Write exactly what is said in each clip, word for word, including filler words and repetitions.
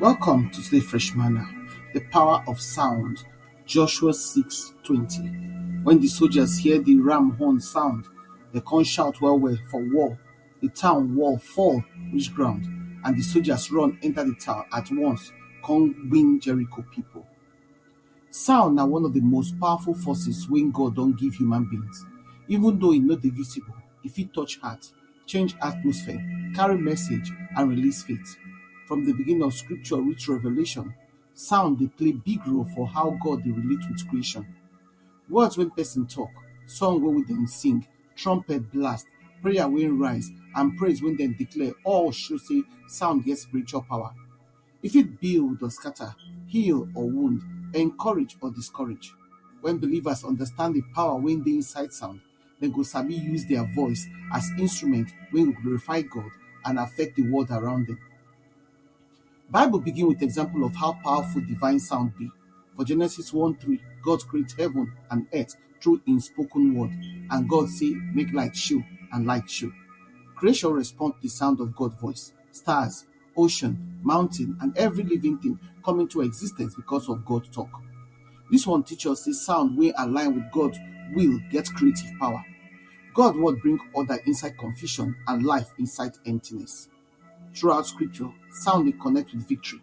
Welcome to today Fresh Manna, the power of sound. Joshua six twenty. When the soldiers hear the ram horn sound, they come shout well well for war. The town wall fall reach ground, and the soldiers run enter the town at once, come win Jericho people. Sound na one of the most powerful forces wey God don give human beings. Even though e no dey visible, e fit touch heart, change atmosphere, carry message, and release faith. From the beginning of scripture reach Revelation, sound dey play big role for how God dey relate with creation. Words wey person talk, song wey dem sing, trumpet blast, prayer wey rise, and praise wey dem declare all show say sound get spiritual power. E fit build or scatter, heal or wound, encourage or discourage. When believers understand the power wey dey inside sound, dem go sabi use their voice as instrument wey go glorify God and affect the world around them. Bible begin with example of how powerful divine sound be. For Genesis one three, God create heaven and earth through im spoken word, and God say, "Make light show," and light show. Creation respond to the sound of God voice. Stars, ocean, mountain, and every living thing come into existence because of God talk. This one teach us say sound wey align with God will get creative power. God word bring order inside confusion and life inside emptiness. Throughout scripture, sound dey connect with victory.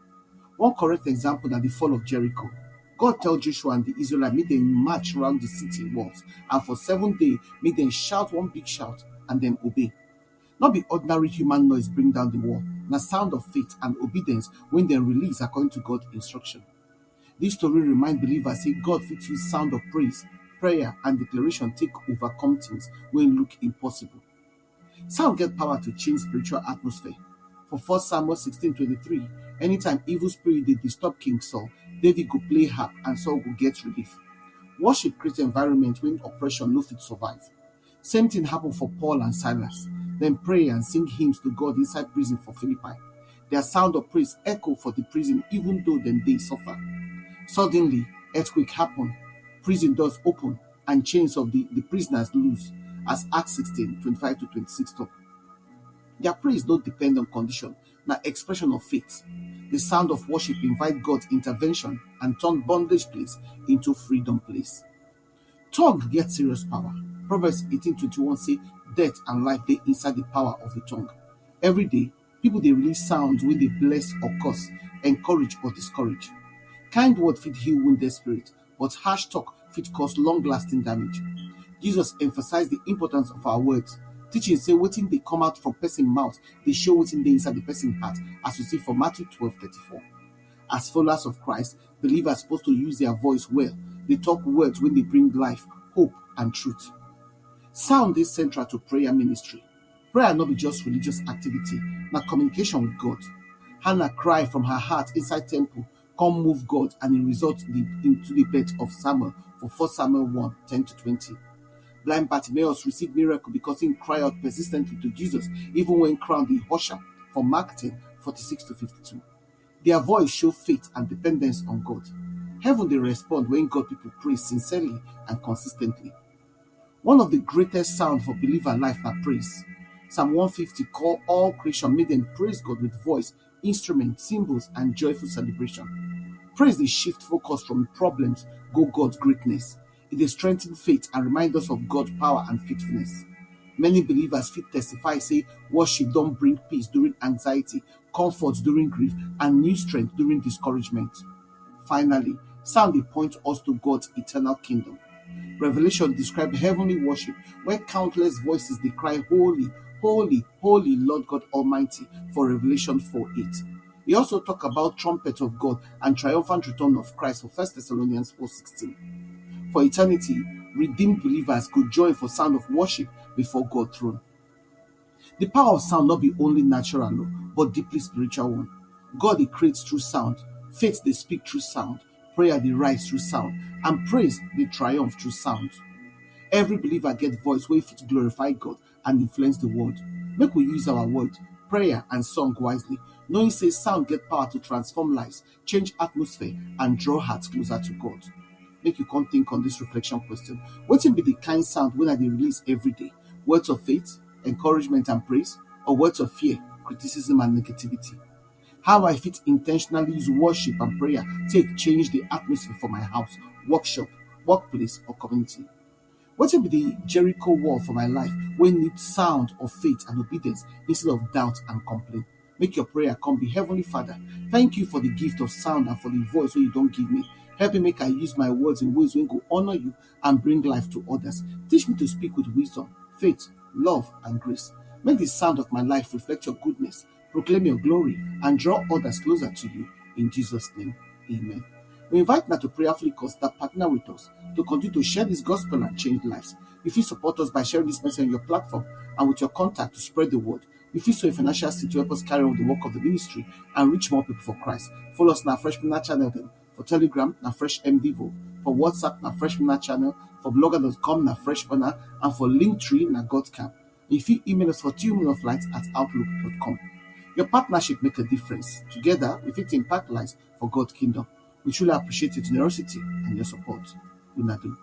One correct example na the fall of Jericho. God tell Joshua and the Israelites make dem march around the city walls, and for seven days make dem shout one big shout and dem obey. No be ordinary human noise bring down the wall, na sound of faith and obedience wey dem release according to God instruction. This story remind believers say God fit use sound of praise, prayer, and declaration take overcome things wey look impossible. Sound get power to change spiritual atmosphere. For First Samuel sixteen twenty-three, anytime evil spirit dey disturb King Saul, David go play harp and Saul go get relief. Worship create environment wey oppression no fit survive. Same thing happen for Paul and Silas. Dem pray and sing hymns to God inside prison for Philippi. Their sound of praise echo for the prison even though dem dey suffer. Suddenly, earthquake happen, prison doors open, and chains of the, the prisoners loose, as Acts sixteen twenty-five to twenty-six talk. Their praise no depend on condition, na expression of faith. The sound of worship invite God intervention and turn bondage place into freedom place. Tongue get serious power. Proverbs eighteen twenty-one say, "Death and life dey inside the power of the tongue." Every day, people dey release sound wey dey bless or curse, encourage or discourage. Kind word fit heal wounded spirit, but harsh talk fit cause long-lasting damage. Jesus emphasize the importance of our words, teaching say wetin dey come out from person mouth dey show wetin dey inside the person heart, as we see for Matthew twelve thirty-four. As followers of Christ, believers suppose to use their voice well, dey talk words wey dey bring life, hope, and truth. Sound dey central to prayer ministry. Prayer no be just religious activity, na communication with God. Hannah cry from her heart inside temple, come move God, and e result the, into the birth of Samuel for First Samuel one ten to twenty. Blind Bartimaeus receive miracle because he cry out persistently to Jesus, even when crowd dey hush am for Mark ten forty-six to fifty-two. Their voice show faith and dependence on God. Heaven dey respond when God people pray sincerely and consistently. One of the greatest sound for believer life na praise. Psalm one fifty call all creation make dem praise God with voice, instruments, cymbals, and joyful celebration. Praise dey shift focus from problems go God's greatness. E dey strengthen faith and remind us of God's power and faithfulness. Many believers fit testify say worship don bring peace during anxiety, comfort during grief, and new strength during discouragement. Finally, sound dey point us to God's eternal kingdom. Revelation describe heavenly worship where countless voices dey cry, "Holy, holy, holy, Lord God Almighty," for Revelation four eight. E also talk about trumpet of God and triumphant return of Christ for First Thessalonians four sixteen. For eternity, redeemed believers go join for sound of worship before God throne. The power of sound not be only natural, no, but deeply spiritual one. God dey create through sound, faith dey speak through sound, prayer dey rise through sound, and praise dey triumph through sound. Every believer get voice wey fit glorify God and influence the world. Make we use our word, prayer, and song wisely, knowing say sound get power to transform lives, change atmosphere, and draw hearts closer to God. Make you come think on this reflection question. Wetin be the kind sound wey I dey release every day? Words of faith, encouragement and praise, or words of fear, criticism and negativity? How I fit intentionally use worship and prayer take change the atmosphere for my house, workshop, workplace, or community? Wetin be the Jericho wall for my life wey need sound of faith and obedience instead of doubt and complaint? Make your prayer come be, Heavenly Father, thank you for the gift of sound and for the voice wey you don give me. Help me make I use my words in ways wey go honor you and bring life to others. Teach me to speak with wisdom, faith, love, and grace. Make the sound of my life reflect your goodness, proclaim your glory, and draw others closer to you. In Jesus' name, amen. We invite now to prayerfully consider partner with us to continue to share this gospel and change lives. You fit support us by sharing this message on your platform and with your contact to spread the word. You fit sow a financial seed to help us carry on the work of the ministry and reach more people for Christ. Follow us on our Fresh Manna channel dem. For Telegram na Fresh M Devo. For WhatsApp na Fresh Manna channel. For blogger dot com na Fresh Manna. And for Linktree na God Camp. You fit email us for tillmanoflight at outlook dot com. Your partnership make a difference. Together, we fit impact lives for God kingdom. We truly appreciate your generosity and your support. Una do.